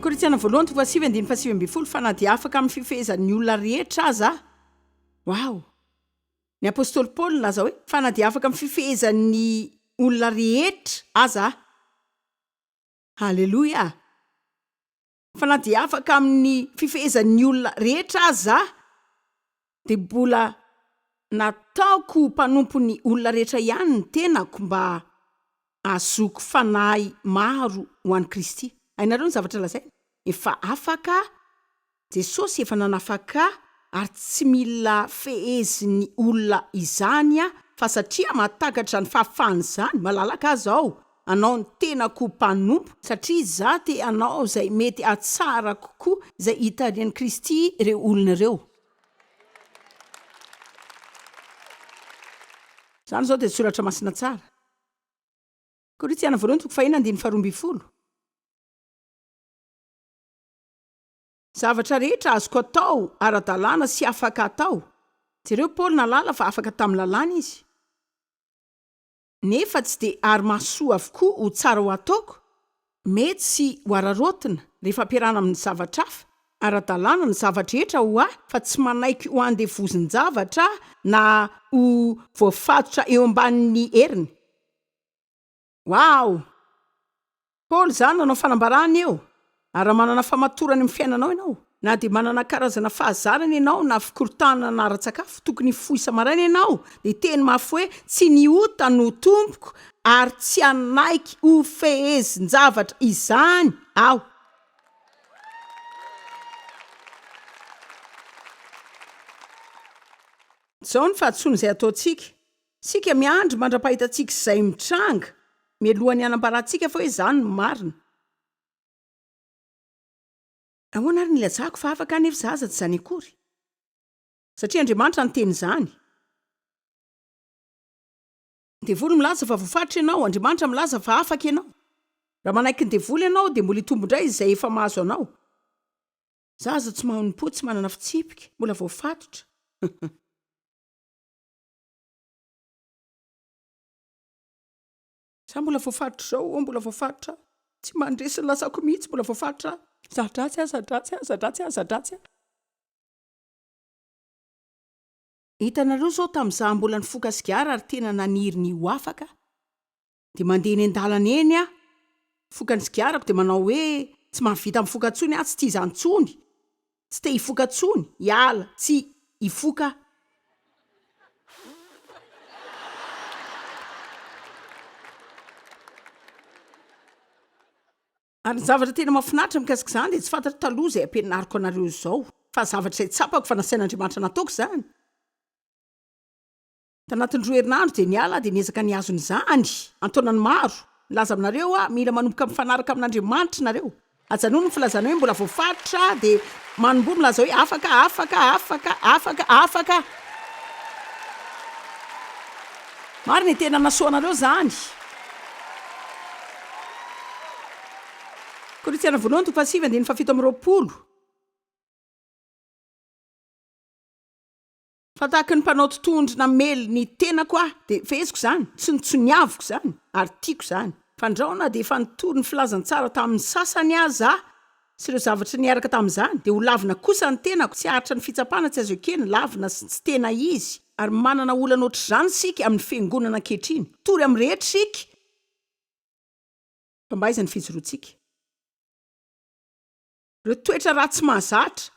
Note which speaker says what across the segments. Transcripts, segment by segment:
Speaker 1: Korintiana voalohany toko fahasivy andininy fahasivy ambinifolo fa na dia afaka amin'ny fifehezan'ny olona rehetra aza aho. Wow! Ny apostoly Paoly nilaza hoe fa na dia afaka amin'ny fifehezan'ny olona rehetra aza aho. Haleloia! Fa na dia afaka amin'ny fifehezan'ny olona rehetra aza aho, dia mbola nataoko ho mpanompon'ny olona rehetra ihany ny tenako mba hahazoako fanahy maro ho an'i Kristy. Hainareo ny zavatra lazainy? Efa afaka Jesosy efa nanafaka ahy ary tsy mila fehezin'ny olona izany aho fa satria mahatakatra izany fahafahana izany, malalaka aho izao hanao ny tenako ho mpanompo, satria izaho te hanao izay mety hahatsara kokoa izay hitarihan'i Kristy ireo olona ireo. Izany izao dia soratra masina tsara. Korintiana voalohany toko fahenina andininy faharoa ambinifolo. Zavatra rehetra azoko atao ara-dalàna sy afaka atao. Jereo Paoly nahalala fa afaka tamin'ny lalàna izy. Nefa tsy dia ary mahasoa avokoa ho tsara ho ataoko, mety sy ho araraotina rehefa ampiarahana amin'ny zavatra hafa. Ara-dalàna ny zava-drehetra ho ahy fa tsy manaiky ho andevozin-javatra na ho voafatotra eo ambanin'ny heriny. Waouh! Paoly izany nanao fanambarana eo, ary raha manana famatorana eo amin'ny fiainanao ianao, na dia manana karazana fahazarana ianao na fikorontanana ara-tsakafo, tokony hifoha isa-maraina ianao dia hiteny mafy hoe, Tsy ny ota no tompoko ary tsy hanaiky ho fehezin-javatra izany aho. Izao ny fahadisoana izay ataontsika, Isika miandry mandra-pahitantsika izay mitranga mialohan'ny hanambarantsika fa hoe izany no marina. Ahoana ary ny ilazako fa afaka aho nefa izaho aza tsy izany akory? Satria Andriamanitra niteny izany. Ny devoly milaza fa voafaritra ianao, Andriamanitra milaza fa afaka ianao. Raha manaiky ny devoly ianao dia mbola hitombo indray izay efa mahazo anao. Izaho aza tsy manompo, tsy manana fitsipika, mbola voafatotra. Za mbola voafaritra zao oh, mbola voafaritra aho. Tsy mandresy ny lasako mihitsy, mbola voafaritra aho. Za-dratsy aho, za-dratsy aho, za-dratsy aho, za-dratsy aho. Hitanareo zao tamin'izaho mbola nifoka sigara ary tena naniry ny ho afaka dia mandeha eny an-dalana eny aho, mifoka ny sigarako dia manao hoe tsy mahavita mifoka intsony aho, tsy tia izany intsony. Tsy te hifoka tsony, hiala tsy hifoka aho. Ary ny zavatra tena mahafinaritra mikasika izany dia tsy fantatro taloha izay ampianariko anareo izao, fa zavatra izay tsapako fa nasain'Andriamanitra nataoko izany. Tanatin'ny roa herinandro dia niala aho dia niezaka nihazona izany an-taonany maro. Milaza aminareo aho, mila manomboka mifanaraka amin'Andriamanitra nareo. Ajanony ny filazana hoe mbola voafaritra dia manomboha milaza hoe afaka, afaka, afaka, afaka, afaka. Marina e, tena nahasoa anareo izany. Korintiana voalohany toko fahasivy andininy fahafito amby 20. Fa tahaka ny mpanao totohondry namely ny tenako aho, dia feheziko izany, tsy notsoniaviko izany, ary tiako izany. Fandrao na dia efa nitory ny filazantsara tamin'ny sasany aza aho, sy ireo zavatra niaraka tamin'izany, dia ho lavina kosa ny tenako, tsy haharitra ny fitsapana tsy azo ekena, lavina sy tsy tena izy. Ary manana olana ohatr'izany isika amin'ny fiangonana ankehitriny. Mitory amin'ny rehetra isika, fa mba aiza ny fijoroantsika? Ireo toetra ratsy mahazatra.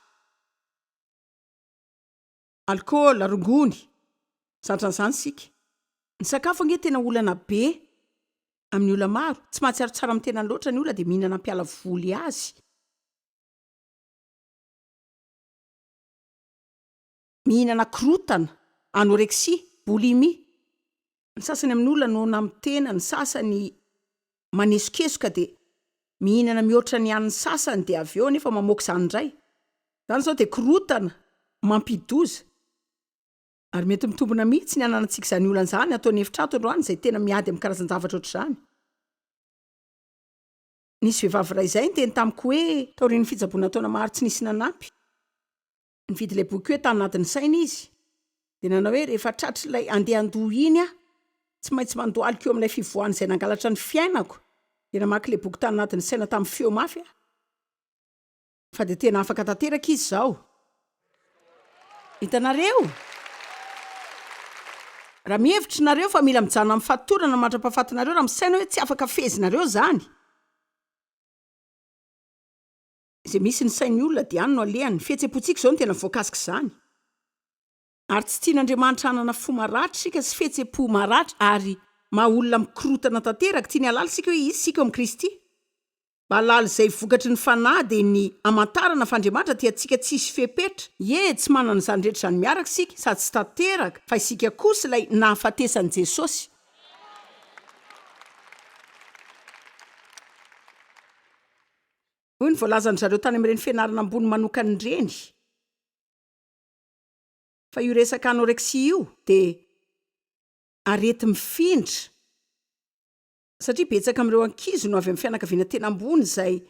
Speaker 1: Alikaola, rongony, zatra an'izany isika. Ny sakafo ange tena olana be amin'ny olona maro. Tsy mahatsiaro tsara amin'ny tenany loatra ny olona dia mihinana hampiala voly azy. Mihinana korontana, anorexie, boulimie. Ny sasany amin'ny olona noana amin'ny tena, ny sasany manesokesoka dia mihinana mihoatra ny an'ny sasany dia avy eo anefa mamoaka izany indray. Izany izao dia korontana mampidoza. Ary mety mitombina mihitsy ny hananantsika izany olana izany ato an'efitra ato androany izay tena miady amin'ny karazan-javatra ohatr'izany. Nisy vehivavy iray izay niteny tamiko hoe taorian'ny fitsaboana taona maro tsy nisy nanampy, Nividy ilay boky hoe Tany Anatin'ny Saina izy, dia nanao hoe, Rehefa tratr'ilay handeha handoa iny aho, tsy maintsy mandohalika eo amin'ilay fivoahana izay nangalatra ny fiainako. Dia namaky ilay boky Tany Anatin'ny Saina tamin'ny feo mafy aho. Fa dia tena afaka tanteraka izy izao. Hitanareo? Raha mihevitra nareo fa mila mijanona amin'ny fatorana mandra-pahafatinareo raha misaina hoe tsy afaka fehezinareo izany. Izay misy ny sain'ny olona dia any no alehany. Ny fihetseham-pontsika izao no tena voakasik'izany. Ary tsy tian'Andriamanitra hanana fo maratra isika sy fihetseham-po maratra ary maha olona mikorontana tanteraka. Tiany hahalala isika hoe iza isika ao amin'i Kristy. Mba hahalala izay vokatry ny Fanahy dia ny hamantarana fa Andriamanitra tia antsika tsisy fepetra. Ie, tsy manana izany rehetra izany miaraka isika, sady tsy tanteraka, fa isika kosa ilay nahafatesan'i Jesosy. Hoy ny voalazan-dry zareo tany amin'ireny fianarana ambony manokana ireny. Fa io resaka anorexie io dia areti-mifindra satria betsaka amin'ireo ankizy no avy amin'ny fianakaviana tena ambony izay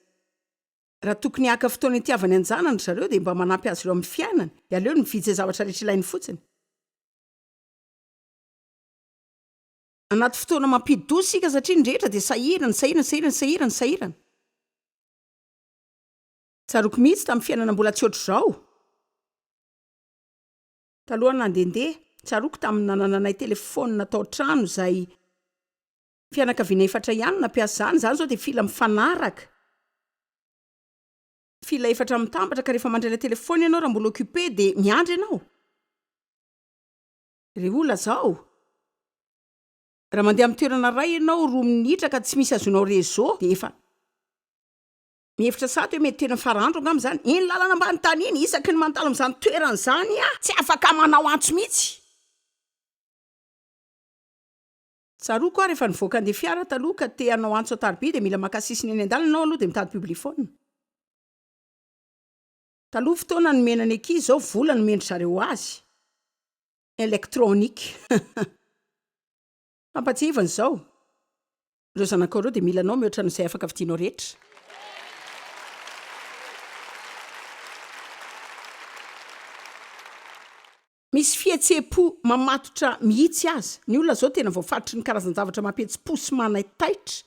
Speaker 1: raha tokony haka fotoana itiavany an-janany ry zareo dia mba manampy azy ireo amin'ny fiainany dia aleony mividy izay zavatra rehetra ilainy fotsiny. Anaty fotoana mampidi-doza isika satria ny rehetra dia sahirana, sahirana, sahirana, sahirana, sahirana. Tsaroako mihitsy tamin'ny fiainana mbola tsy ohatr'izao. Taloha nandehandeha, tsaroako tamin'ny nanananay telefaonina tao an-trano izay fianakaviana efatra ihany no nampiasa izany, izany izao dia fila mifanaraka, fila efatra mitambatra ka rehefa mandray ilay telefaonina ianao raha mbola occupé dia miandry ianao. Ry olona zao, raha mandeha amin'ny toerana iray ianao roa minitra ka tsy misy azonao réseau dia efa. Mihevitra sahady hoe mety tena farandro angamba izany. Iny lalana ambany tany iny, isaky ny mandalo amin'izany toerana izany aho, tsy afaka manao antso mihitsy. Tsaroako aho rehefa nivoaka handeha fiara taloha ka te hanao antso an-tariby dia mila maka sisiny eny an-dalana ianao aloha dia mitady publiphone. Taloha fotoana nomena ny ankizy, izao vola nomen-dry zareo azy. Electronique. Fampatsiahivana izao. Ireo zanakao ireo dia mila anao mihoatra noho izay afaka vidianao rehetra. Misy fihetseham-po mamatotra mihitsy aza. Ny olona izao tena voafaritry ny karazan-javatra mampihetsi-po sy manaitaitra.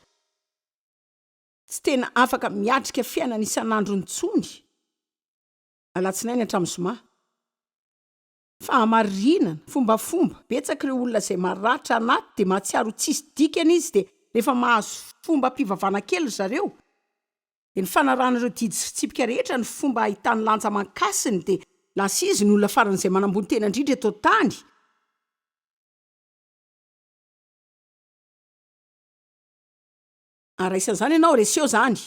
Speaker 1: Tsy tena afaka miatrika fiainana isan'andro intsony, alatsinainy hatramin'ny zoma. Fahamarinana, fombafomba, betsaka ireo olona izay maratra anaty dia mahatsiaro ho tsisy dikany izy dia rehefa mahazo fombam-pivavahana kely ry zareo dia ny fanarahana ireo didy sy fitsipika rehetra ny fomba ahitany lanja aman-kasiny dia lasa izy no olona faran'izay manambony tena indrindra eto an-tany. Ary raha isan'izany ianao, reseo izany.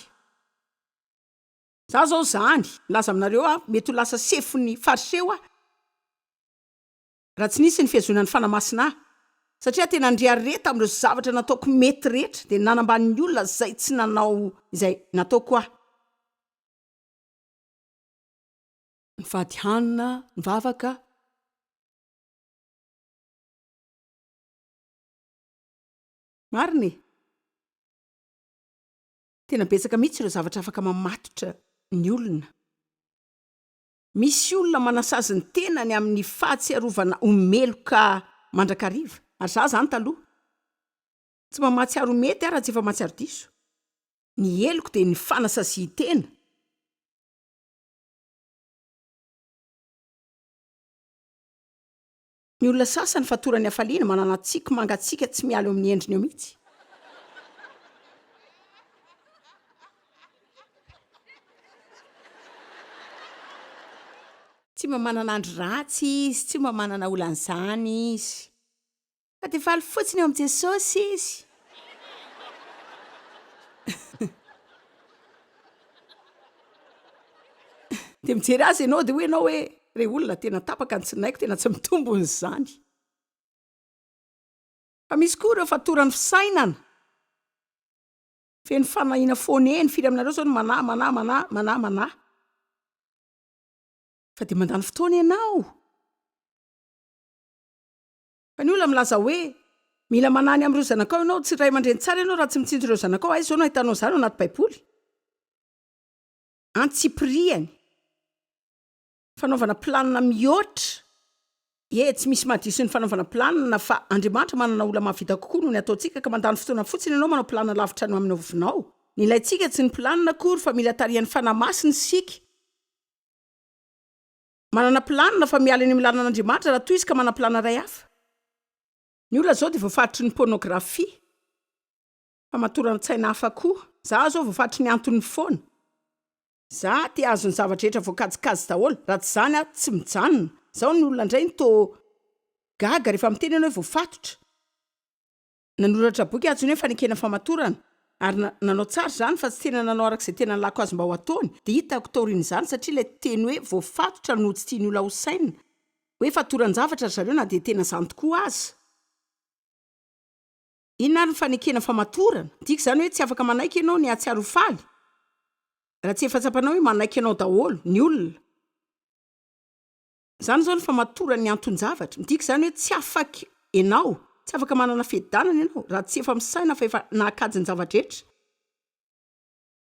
Speaker 1: Za zao zany, milaza aminareo aho, mety ho lasa sefon'ny fariseo aho, raha tsy nisy ny fihazonan'ny Fanahy Masina ahy. Satria aho tena nirehareha tamin'ireo zavatra nataoko mety rehetra, dia nanambany ny olona izay tsy nanao izay nataoko aho. Nifady hanina, nivavaka. Marina e! Tena betsaka mihitsy ireo zavatra afaka mamatotra ny olona. Misy olona manasazy ny tenany amin'ny fahatsiarovana ho meloka mandrakariva. Ary za zany taloha. Tsy mba mahatsiaro ho mety aho raha tsy efa mahatsiaro diso. Ny heloko dia ny fanasazian-tena. Ny olona sasany fatoran'ny hafaliana, manana tsiky mangatsiaka tsy miala eo amin'ny endriny eo mihitsy. Tsy mba manana andro ratsy izy, tsy mba manana olan'izany izy. Fa dia faly fotsiny eo amin'i Jesosy izy. Dia mijery azy ianao dia hoy ianao hoe, Rey olona, tena tapaka ny tsinaiko, tena tsy mitombina izany. Fa misy koa ireo fatoran'ny fisainana. Feno fanahiana foana eny, firy aminareo izao no manahy, manahy, manahy, manahy, manahy. Fa dia mandany fotoana ianao. Fa ny olona milaza hoe, Mila manahy ny amin'ireo zanakao ianao, tsy ray aman-dreny tsara ianao raha tsy mitsinjo ireo zanakao, aiza izao no ahitanao izany ao anaty Baiboly? Antsipiriany. Fanaovana planina mihoatra. Ie, tsy misy mahadiso ny fanaovana planina fa Andriamanitra manana olona mahavita kokoa noho ny ataontsika ka mandany fotoana fotsiny ianao manao planina lavitra ny ho amin'ny ovinao. Ny ilaintsika tsy ny planina akory fa mila tarihan'ny Fanahy Masina isika. Manana planina fa miala eny amin'ny lalan'Andriamanitra raha toa izy ka manana planina iray hafa. Ny olona izao dia voafaritry ny pornographie, famatoran-tsaina hafa koa. Za zao voafaritry ny antony foana. Za te hahazo ny zavatra rehetra voakajikajy daholo, raha tsy izany aho tsy mijanona. Zao ny olona indray no toa gaga rehefa miteny ianao hoe voafatotra. Nanoratra boky aho antsoiny hoe Fanekena Famatorana, ary na, nanao tsara izany fa tsy tena nanao araka izay tena nilako azy mba ho ataony, dia hitako taorian'izany satria ilay teny hoe voafatotra no tsy tian'ny olona ho sainina, hoe fatoran-javatra ry zareo na dia tena izany tokoa aza. Inona ary ny fanekena famatorana? Midika izany hoe tsy afaka manaiky ianao ny hahatsiaro ho faly raha tsy efa tsapanao hoe manaiky anao daholo ny olona. Izany izao ny famatoran'ny anton-javatra. Midika izany hoe tsy afaka ianao, tsy afaka manana fiadanana ianao raha tsy efa misaina fa efa nahakajy ny zava-drehetra.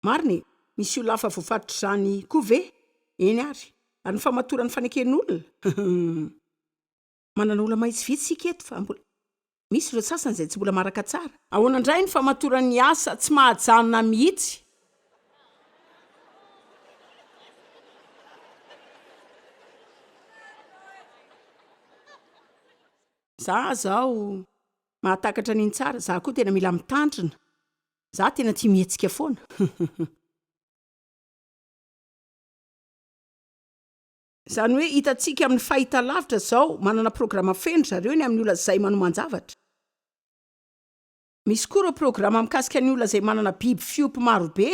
Speaker 1: Marina e! Misy olona hafa voafatotr'izany koa ve? Eny ary. Ary ny famatoran'ny faneken'olona? Hum. Manana olona mahitsy vitsy isika eto fa mbola misy ireo sasany izay tsy mbola maharaka tsara. Ahoana indray ny famatoran'ny asa tsy mahajanona mihitsy? Za zao mahatakatra an'iny tsara, za koa tena mila mitandrina, za tena tia mihetsika foana. Izany hoe hitantsika amin'ny fahitalavitra izao, manana programa feno ry zareo ny amin'ny olona izay manoman-javatra. Misy koa ireo programa mikasika ny olona izay manana biby fiompy marobe.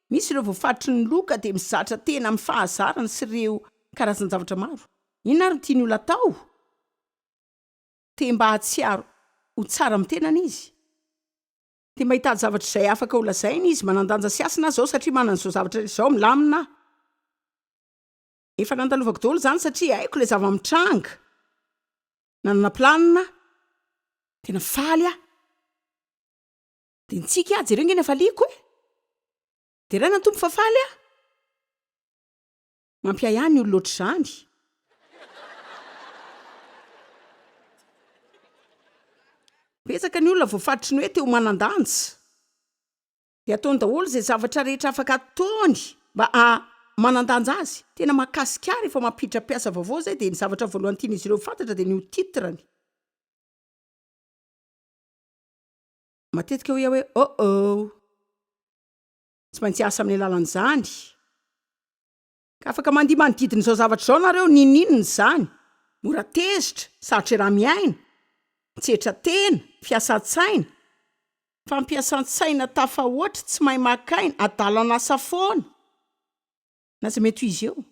Speaker 1: Misy ireo voafaritry ny loka dia mizatra tena amin'ny fahazarana sy ireo karazan-javatra maro. Inona ary no tian'ny olona atao? Te mba hahatsiaro ho tsara amin'ny tenany izy. Te mba hitady zavatra izay afaka holazaina izy, manan-danja sy hasina aho izao satria manana izao zavatra rehetra izao, milamina aho. Efa nandalovako daholo izany satria haiko ilay zava-mitranga. Nanana planina aho. Tena faly aho. Dia nitsiky aho, jereo ange ny hafaliako e! Deraina ny Tompo fa faly aho. Mampiahiahy ny olona ohatr'izany. Betsaka ny olona voafaritry ny hoe te ho manan-danja. Dia ataony daholo izay zavatra rehetra afaka ataony mba haha manan-danja azy. Tena mahakasika ahy rehefa mampiditra mpiasa vaovao izay dia ny zavatra voalohany tian'izy ireo ho fantatra dia ny ho titre-ny. Matetika hoy aho hoe oh oh! Tsy maintsy hiasa amin'ny alalan'izany. Ka afaka mandihy manodidina izao zavatra izao nareo, n'inon'inona izany. Mora tezitra, sarotra iaraha-miaina, mitsetra tena, fiasan-tsaina, fampiasan-tsaina tafahoatra, tsy mahay maka aina, adalan'asa foana. Na izay mety ho izy eo.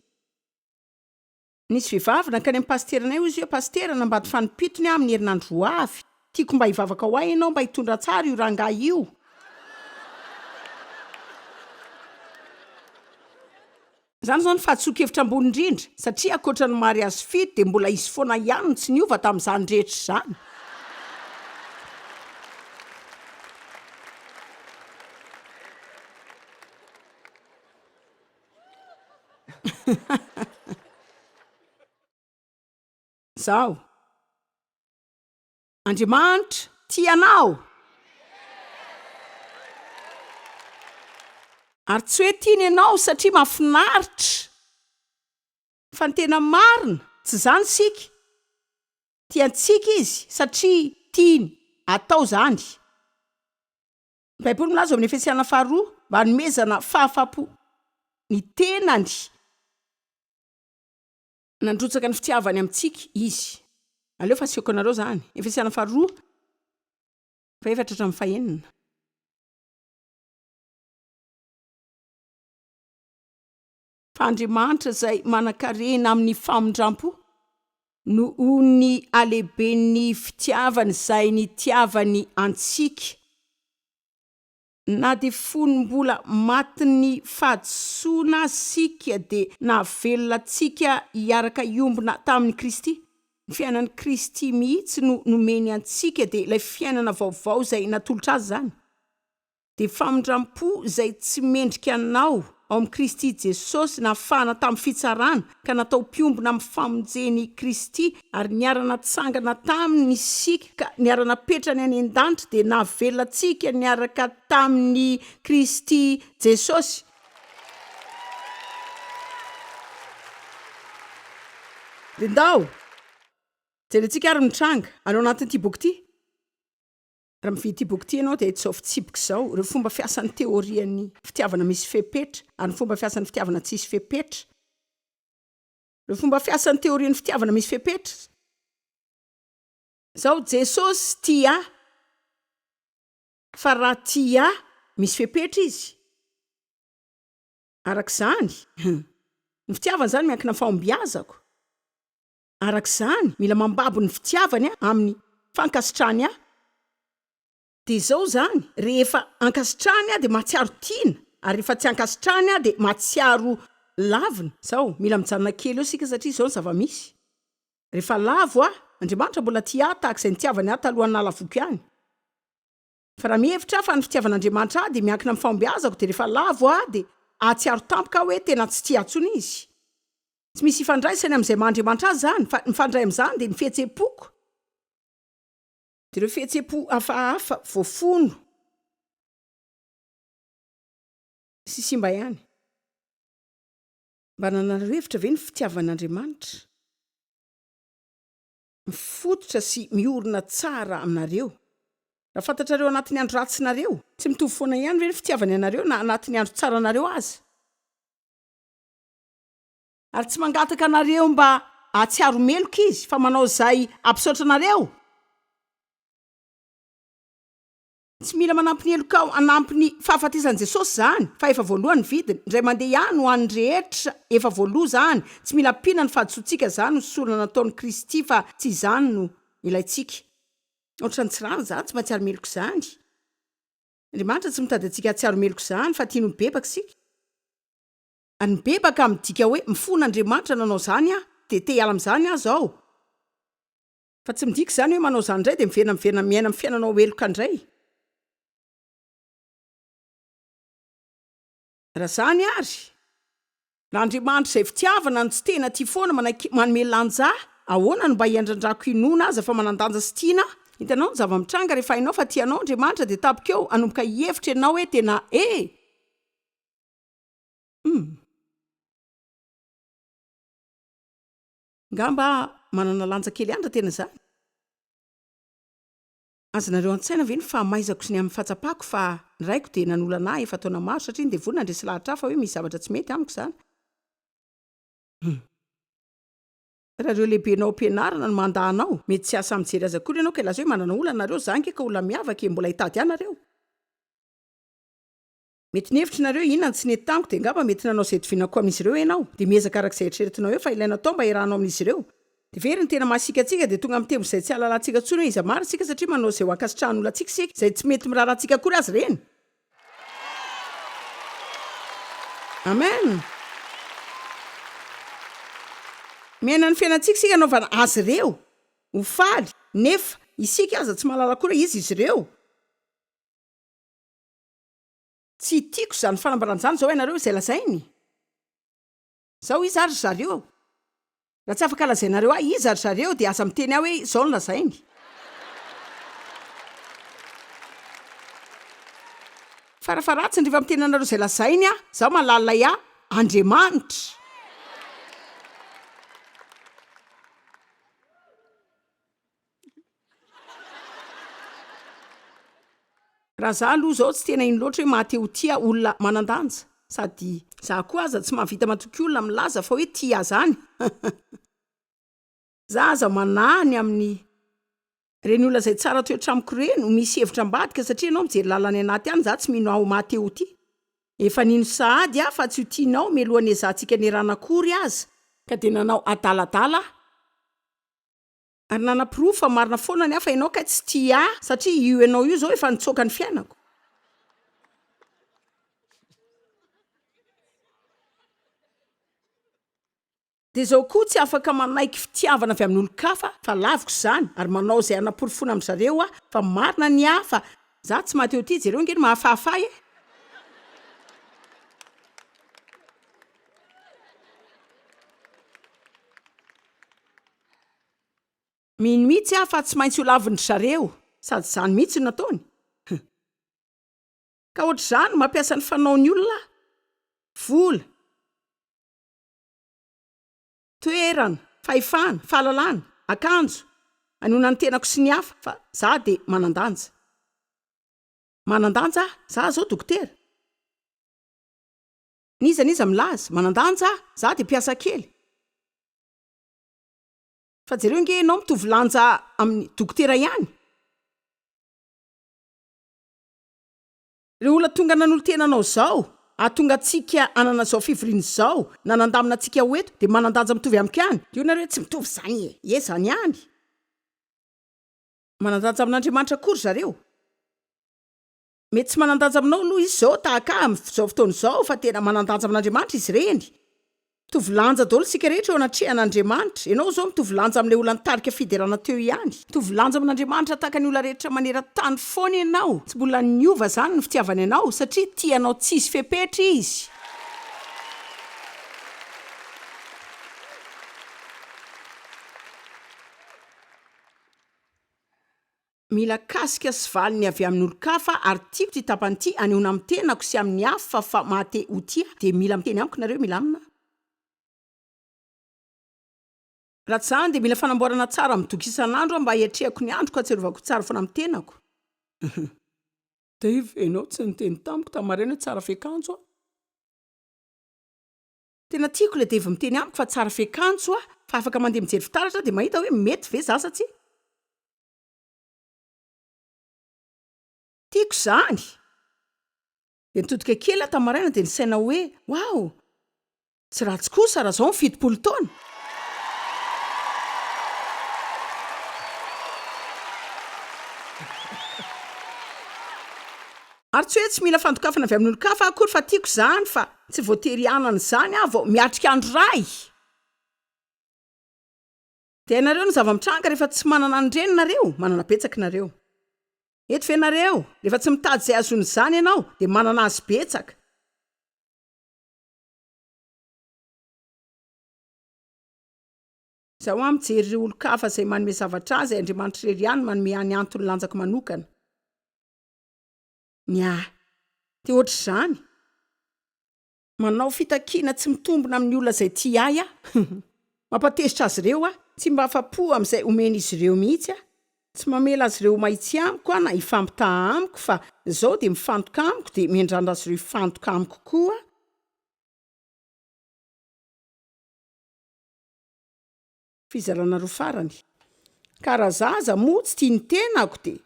Speaker 1: Nisy vehivavy nankany amin'ny pasiteranay hoy izy hoe, Pasitera, hanambady fanimpitony aho amin'ny herinandro ho avy. Tiako mba hivavaka ho ahy ianao mba hitondra tsara io rangahy io. Izany izao no fahadisoan-kevitra ambony indrindra, satria ankoatra ny mariazy fito dia mbola izy foana ihany no tsy niova tamin'izany rehetra izany. Izaho. Andriamanitra tia anao. Ary tsy hoe tiany ianao satria mahafinaritra. Fa ny tena marina, tsy izany isika. Tia antsika Izy satria tiany atao izany. Ny Baiboly milaza ao amin'ny Efesiana faharoa mba hanomezana fahafahampo ny tenany. Nandrotsaka ny fitiavany amintsika Izy. Aleo fa asehoko anareo izany. Efesiana faharoa, fahefatra hatramin'ny fahenina. Fa Andriamanitra izay manan-karena amin'ny famindrampo, noho ny halehiben'ny fitiavany izay nitiavany antsika, Na dia fony mbola matin'ny fahadisoana aza isika dia nahavelona antsika hiaraka hiombona tamin'i Kristy. Ny fiainan'i Kristy mihitsy no nomeny antsika dia ilay fiainana vaovao izay natolotra azy izany. Dia famindram-po izay tsy mendrika anao ao amin'i Kristy Jesosy nafahana tamin'ny fitsarana ka natao mpiombona amin'ny famonjen'i Kristy ary niara-natsangana taminy isika ka niara-napetrany any an-danitra dia nahavelona antsika niaraka tamin'i Kristy Jesosy. Dia ndao jerentsika ary ny mitranga any ao anatin'ity boky ity. Raha mividy ity boky ity ianao dia izao fitsipika izao, ireo fomba fiasan'ny teorian'ny fitiavana misy fepetra ary ny fomba fiasan'ny fitiavana tsisy fepetra. Ireo fomba fiasan'ny teorian'ny fitiavana misy fepetra. Izao, Jesosy tia ahy, fa raha tia ahy, misy fepetra Izy. Araka izany, ny fitiavana izany miankina amin'ny fahombiazako. Araka izany, mila mambabo ny fitiavany aho amin'ny fankasitrahany ahy. Dia izao izany, rehefa ankasitrahany aho dia mahatsiaro tiana, ary rehefa tsy ankasitrahany aho dia mahatsiaro lavina. Izao, mila mijanona kely eo isika satria izao ny zava-misy. Rehefa lavo aho, Andriamanitra mbola tia ahy tahaka izay nitiavany ahy talohan'ny nahalavoako ihany. Fa raha mihevitra aho fa ny fitiavan'Andriamanitra ahy dia miankina amin'ny fahombiazako dia rehefa lavo aho dia hahatsiaro tampoka aho hoe tena tsy tia ahy intsony Izy. Tsy misy ifandraisany amin'izay maha Andriamanitra azy izany fa ny mifandray amin'izany dia ny fihetseham-poko. Dia ireo fihetseham-po hafahafa voafono sy simba ihany. Mba nananareo hevitra ve ny fitiavan'Andriamanitra? Mifototra sy miorina tsara aminareo. Raha fantatrareo anatin'ny andro ratsinareo. Tsy mitovy foana ihany ve ny fitiavany anareo na anatin'ny andro tsaranareo aza? Ary tsy mangataka anareo mba hahatsiaro meloka izy, fa manao izay hampisaotra anareo. Tsy mila manampy ny helokao hanampy ny fahafatesan'i Jesosy izany fa efa voaloa ny vidiny, indray mandeha ihany ho an'ny rehetra efa voaloa izany, tsy mila ampiana ny fahadisoantsika izany ho sorona nataon'i Kristy fa tsy izany no ilaintsika. Ohatran'ny tsy rariny izany tsy mahatsiaro meloka izany. Andriamanitra tsy mitady antsika hahatsiaro meloka izany fa tiany ho mibebaka isika. Ary mibebaka midika hoe mifona Andriamanitra nanao izany aho dia te hiala amin'izany aho izao. Fa tsy midika izany hoe manao izany indray dia miverina miverina miaina amin'ny fiainana ho heloka indray. Raha izany ary, raha Andriamanitra izay fitiavana no tsy tena tia foana manaiky manome lanja ahy, ahoana no mba hiandrandrako hinoana aza fa manan-danja sy tiana aho? Hitanao ny zava-mitranga rehefa hainao fa tia anao Andriamanitra dia tampoka eo hanomboka hihevitra ianao hoe tena e! Hum. Ngamba manana lanja kely ihany raha tena izany. Azonareo an-tsaina ve ny fahamaizako sy ny amin'ny fahatsapako fa ny raiko dia nanolana ahy efa taona maro satria ny devoly nandresy lahatra ahy fa hoe misy zavatra tsy mety amiko izany. Hum. Raha ireo lehibenao am-pianarana no mandà anao, mety tsy hahasahy mijery azy akory ianao ka hilaza hoe manana olana nareo, za ange ka olona miavaka e, mbola hitady ahy nareo. Mety nihevitra nareo inona no tsy nety tamiko dia angamba mety nanao izay itoviana koa amin'izy ireo ianao. Dia miezaka araka izay eritreretinao eo fa ilaina atao mba hiarahanao amin'izy ireo. Dia very ny tena mahasiaka antsika dia tonga amin'ny tempo izay tsy ahalalantsika intsony hoe iza marina isika satria manao izay ho ankasitrahan'olona antsika isika, izay tsy mety miraharaha antsika akory aza ireny. Amen. Miaina ny fiainantsika isika anaovana azy ireo ho faly nefa isika aza tsy mahalala akory hoe iza izy ireo. Tsy tiako izany fanambarana izany izao ianareo izay lazainy izao iza ary ry zareo raha tsy afaka lazainareo ahy iza ry zareo dia aza miteny ahy hoe izao no lazainy farafaharatsiny rehefa miteny anareo izay lazainy aho izaho mahalala ilay ahy Andriamanitra. Raha za aloha zao tsy tena ino loatra hoe maha te ho tia olona manan-danja, sady za koa aza tsy mahavita matoky olona milaza fa hoe tia ahy zany Za aza manahy ny amin'ny reny olona izay tsara toetra amiko ireny ho misy hevitra ambadika satria ianao mijery lalana any anaty any za tsy mino ahy ho maha te ho tia. Efa nino sahady aho fa tsy ho tianao mialohan'ny ezahantsika niarahana akory aza. Ka dia nanao adaladala aho. Ary nanaporofo fa marina foana ny ahy fa ianao kay tsy tia ahy satria io ianao io izao efa nitsoaka ny fiainako. Dia izao koa tsy afaka manaiky fitiavana avy amin'olon-kafa fa laviko izany ary manao izay hanaporofoana amin-dry zareo aho fa marina ny ahy fa za tsy maha te ho tia jereo ange ny mahafahafahy e! Mino mihitsy aho fa tsy maintsy ho lavin-dry zareo, sady izany mihitsy no nataony. Huh. Ka ohatr'izany no mampiasa ny fanaon'ny olona aho. Vola. Toerana. Fahefana, fahalalana, akanjo, hanehoana ny tenako sy ny hafa fa za dia manan-danja. Manan-danja aho, za zao dokotera. N'iza n'iza milaza, manan-danja aho, za dia mpiasa kely. Fa jereo nge ianao mitovy lanja amin'ny dokotera ihany. Ireo olona tonga nanolo-tena anao izao, hahatonga antsika hanana izao fivoriana izao, na nandamina antsika ho eto, dia manan-danja mitovy amiko ihany. Dia hoy nareo hoe tsy mitovy izany e! Ie, izany ihany. Manan-danja amin'Andriamanitra koa ry zareo. Mety tsy manan-danja aminao aloha izy izao tahaka ahy amin'izao fotoana izao, fa tena manan-danja amin'Andriamanitra izy ireny. Mitovy lanja daholo isika rehetra eo anatrehan'Andriamanitra. Ianao izao mitovy lanja amin'ilay olona nitarika fiderana teo ihany. Mitovy lanja amin'Andriamanitra tahaka ny olona rehetra maneran-tany foana ianao. Tsy mbola niova izany ny fitiavany anao satria tia anao tsisy fepetra Izy. Mila kasika sy valiny avy amin'olon-kafa ary tiako ity tapany ity hanehoana amin'ny tenako sy amin'ny hafa fa maha-te ho tia dia mila miteny amiko nareo milamina. Raha tsy izany dia mila fanamboarana tsara midoka isan'andro aho mba hiatrehako ny androko hahatsiarovako tsara foana amin'ny tenako. Dave, ianao tsy niteny tamiko tamin'ny maraina hoe tsara fiakanjo aho. Tena tiako ilay Dave miteny amiko fa tsara fiakanjo aho fa afaka mandeha mijery fitaratra aho dia mahita hoe mety ve za sa tsia. Tiako izany! Dia nitodika kely aho tamin'ny maraina dia nisaina hoe, Wow! Tsy ratsy kosa raha izao ny 70 taona! Ary tsy hoe tsy mila fandokafana avy amin'olon-kafa aho akory fa tiako izany fa tsy voatery hanana izany aho vao miatrika andro iray! Dia hainareo ny zava-mitranga rehefa tsy manana an'ireny nareo? Manana betsaka nareo. Eto ve nareo? Rehefa tsy mitady izay hahazoana izany ianao, dia manana azy betsaka. Izaho an mijery ireo olon-kafa izay manome zavatra ahy izay Andriamanitra irery ihany no manome ahy ny antony lanjako manokana. Ny ahy. Dia ohatr'izany. Manao fitakiana tsy mitombina amin'ny olona izay tia ahy aho. Mampatezitra azy ireo aho. Tsy mba afa-po amin'izay omen'izy ireo mihitsy aho. Tsy mamela azy ireo ho mahitsy amiko aho na hifampitaha amiko, fa izao dia mifantoka amiko, dia miandrandra azy ireo hifantoka amiko koa aho. Fizarana roa farany. Ka raha za aza moa tsy tia ny tenako dia.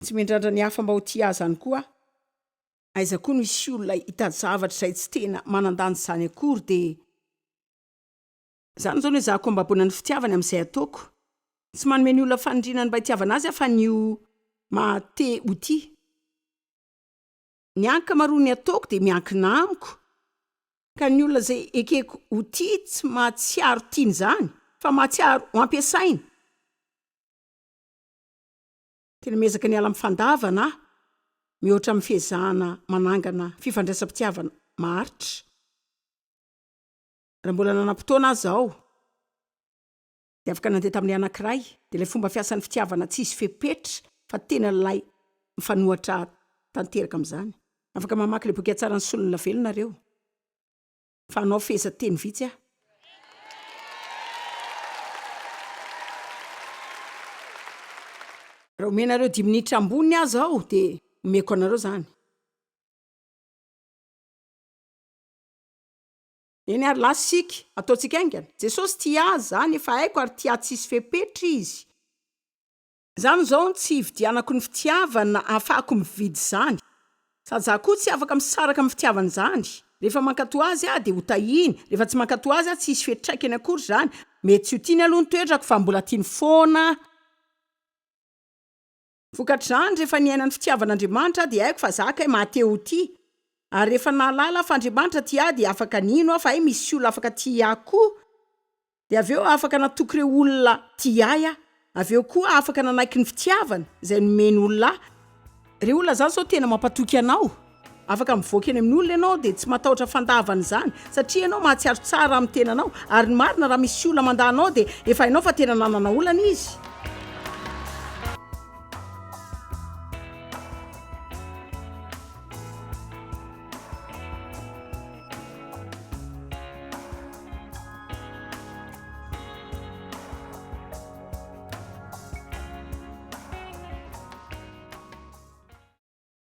Speaker 1: Tsy miandrandra ny hafa mba ho tia ahy izany koa aho. Aiza koa no hisy olona hitady zavatra izay tsy tena manan-danja izany akory dia. Izany izao no ezahako hambaboana ny fitiavany amin'izay ataoko. Tsy manome ny olona faniriana ny mba hitiavana azy aho fa ny ho maha te ho tia. Ny ankamaroan'ny ataoko dia miankina amiko. Ka ny olona izay ekeko ho tia tsy mahatsiaro tiana izany fa mahatsiaro ho ampiasaina. Tena miezaka ny hiala amin'ny fandavana aho, mihoatra amin'ny fiezahana manangana fifandraisam-pitiavana maharitra. Raha mbola nanam-potoana aho izao, dia afaka nandeha tamin'ilay anankiray, dia ilay fomba fiasan'ny fitiavana tsy hisy fepetra, fa tena ilay mifanohatra tanteraka amin'izany. Afaka mamaky ilay boky Hatsaran'ny Solon'ny Lavelona nareo. Fa hanao fehezanteny vitsy aho. Raha omenareo dimy minitra amboniny aza aho dia omeko anareo izany. Eny ary lasa isika, ataontsika haingana. Jesosy tia ahy, izany efa haiko ary tia ahy tsisy fepetra Izy. Izany izao no tsy hividianako ny fitiavana ahafahako mividy izany. Sady za koa tsy afaka misaraka amin'ny fitiavana izany. Rehefa mankatò azy aho dia ho tahiany, rehefa tsy mankatò azy aho tsy hisy fiantraikany akory izany. Mety tsy ho tiany aloha ny toetrako fa mbola tiany foana aho. Vokatr'izany, rehefa niaina ny fitiavan'Andriamanitra aho dia haiko fa za kay maha te ho tia. Ary rehefa nahalala aho fa Andriamanitra tia ahy dia afaka nino aho fa hay misy olona afaka tia ahy koa. Dia avy eo afaka natoky ireo olona tia ahy aho. Avy eo koa afaka nanaiky ny fitiavana izay nomeny olona ahy. Ireo olona izany izao tena mampatoky anao. Afaka mivoaka eny amin'ny olona ianao dia tsy matahotra fandavana izany satria ianao mahatsiaro tsara amin'ny tenanao. Ary ny marina raha misy olona mandà anao dia efa hainao fa tena nanana olana izy.